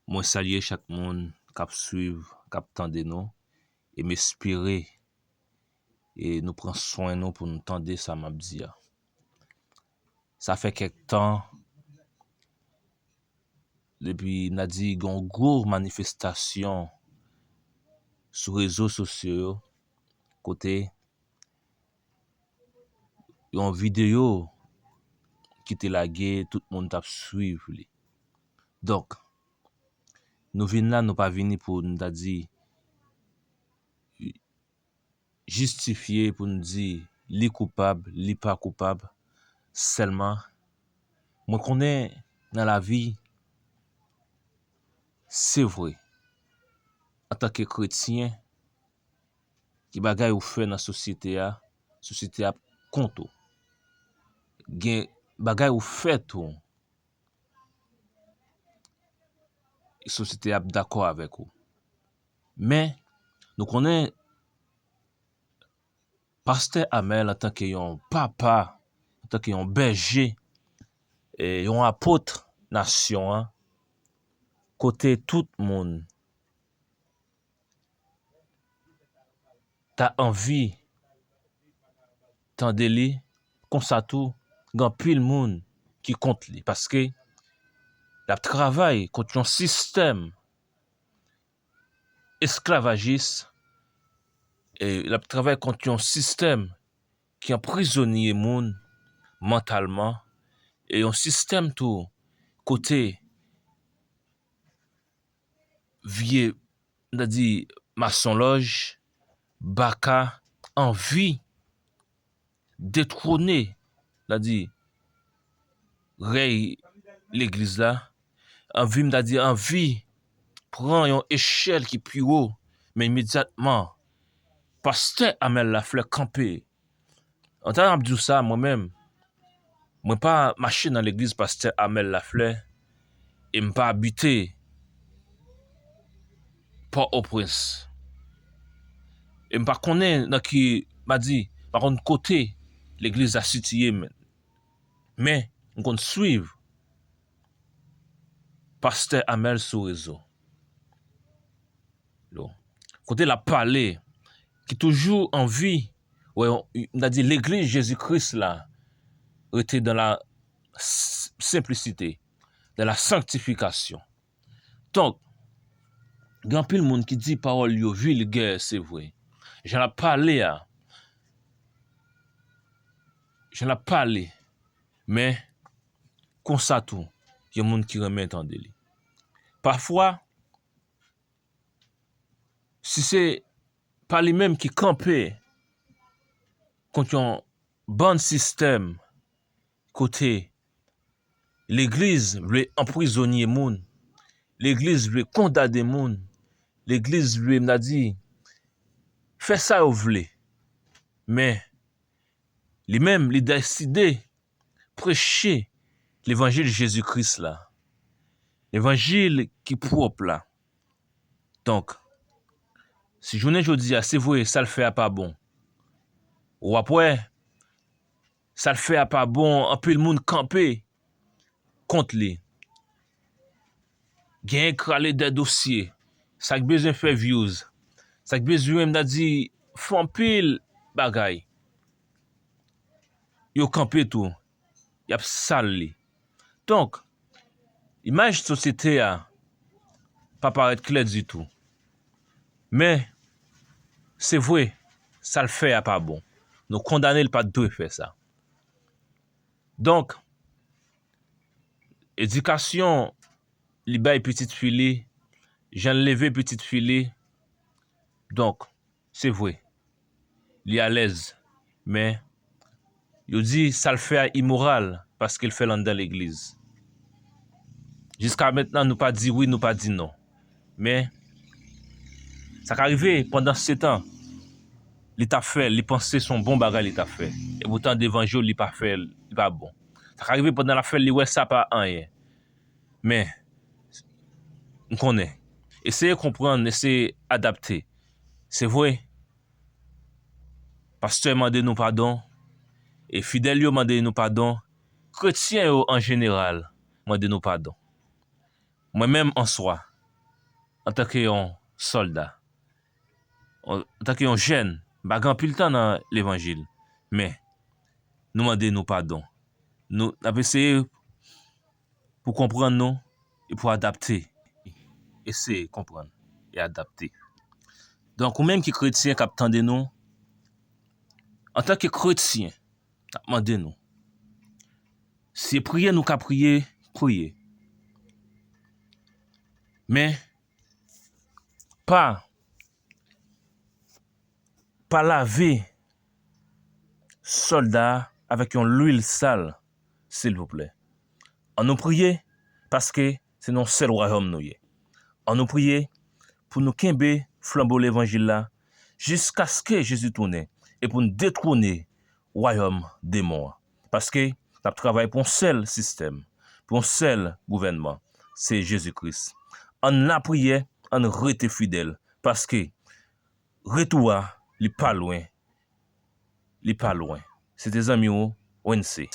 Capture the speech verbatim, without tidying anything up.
Mwen salye chak moun k ap swiv, k ap tande nou, e m espere e nou pran swen nou pou nou tande sa m ap di a. Sa fè kèk tan depi n a di gen yon gwo manifestasyon sou rezo sosyo yo, kote yon videyo ki te lage, tout moun t ap swiv li. Donk, nou vin la, nou pa vini pou n ta di jistifye, pou n di li koupab, li pa koupab. Sèlman, mwen konnen nan lavi, se vre, antanke kretyen, gen bagay ou fè nan sosyete a, sosyete a ap kont ou. Gen bagay ou fè tou, sosyete a ap dakò avèk ou. Men, nou konnen Pastè Amel antanke yon papa, antanke yon bèje, e yon apot nasyon an, kote tout moun ta anvi tande li, konsa tou, gen anpil moun ki kont li, paske l ap travay kont yon sistèm esklavajis, e l ap travay kont yon sistèm ki anprizonye moun mantalman, e yon sistèm tou kote vye, n a di, masonlòj, baka, anvi detwone, n a di, rèy legliz la, anvi, m ta di, anvi pran yon echèl ki pi wo, men imedyatman, pastè Amel Laflè kanpe. Antan m ap di w sa, mwen menm, mwen pa mache nan legliz pastè Amel Laflè e m pa abite Pòtoprens. E m pa konnen nan ki, m a di, m pa konn kote legliz la sitiye, men, men m konn swiv pastè Amel sou rezo. Yo. Kote l ap pale, ki toujou anvi wè, m ta di, legliz Jezi Kris la rete dans la s-, simplicité, dans la sanctification. Donk, gen anpil moun ki di pawòl yo vilgè, se vre. Jan l ap pale a, jan l ap pale, men konsa tou, gen moun ki renmen tande li. Pafwa, si se pa li menm ki kanpe kont yon bann sistèm kote legliz vle anprizonye moun, legliz vle kondane moun, legliz vle, m ta di, fè sa yo vle. Men, li menm, li deside preche levanjil Jezi Kris la, levanjil ki pwòp la. Donk, si jounen jodi a, se vre, sa l fè a pa bon, w ap wè, sa l fè a pa bon, anpil moun kanpe kont li. Genyen krale dè dosye, sa k bezwen fè views, sa k bezwen, m ta di, fè anpil bagay. Yo kanpe tou, y ap sal li. Donk, imaj sosyete a pa parèt klè ditou. Men, se vre, sa l fè a pa bon. Nou kondane l pa t dwe fè sa. Donk, edikasyon li bay pitit fi li, jan l leve pitit fi li, donk, se vre, li alèz, men yo di sa l fè a imoral paske l fè l anndan legliz. Jiska mentnan, nou pa di wi, nou pa di non. Men, sa ka rive pandan se tan, li t ap fè l, li panse se yon bon bagay li t ap fè. Epoutan, devan je w, li pa fè l, li pa bon. Sa ka rive pandan l ap fè l, li wè sa pa anyen. Men, m konnen. Eseye konprann, eseye adapte. Se vre, pastè mande nou padon, e fidèl yo mande nou padon, kretyen yo an jeneral mande nou padon. Mwen menm an swa, antanke yon sòlda, antanke yon jèn, m pa gen anpil tan nan levanjil, men nou mande nou padon. Nou, n ap eseye pou konprann nou e pou adapte. Eseye konprann e adapte. Donk, ou menm ki kretyen k ap tande nou, antanke kretyen, n ap mande nou, se priye nou ka priye, priye. Men, pa, pa lave sòlda a avèk yon lwil sal, silvouplè. Ann nou priye, paske se nan yon sèl wayòm nou ye. Ann nou priye pou nou kenbe flanbo levanjil la jiskaske Jezi tounen e pou n detwone wayòm demon an. Paske n ap travay pou yon sèl sistèm, pou yon sèl gouvènman, se Jezi Kris. Ann lapriyè, ann rete fidèl, paske retou a, li pa lwen, li pa lwen. Se te zanmi w, Wense.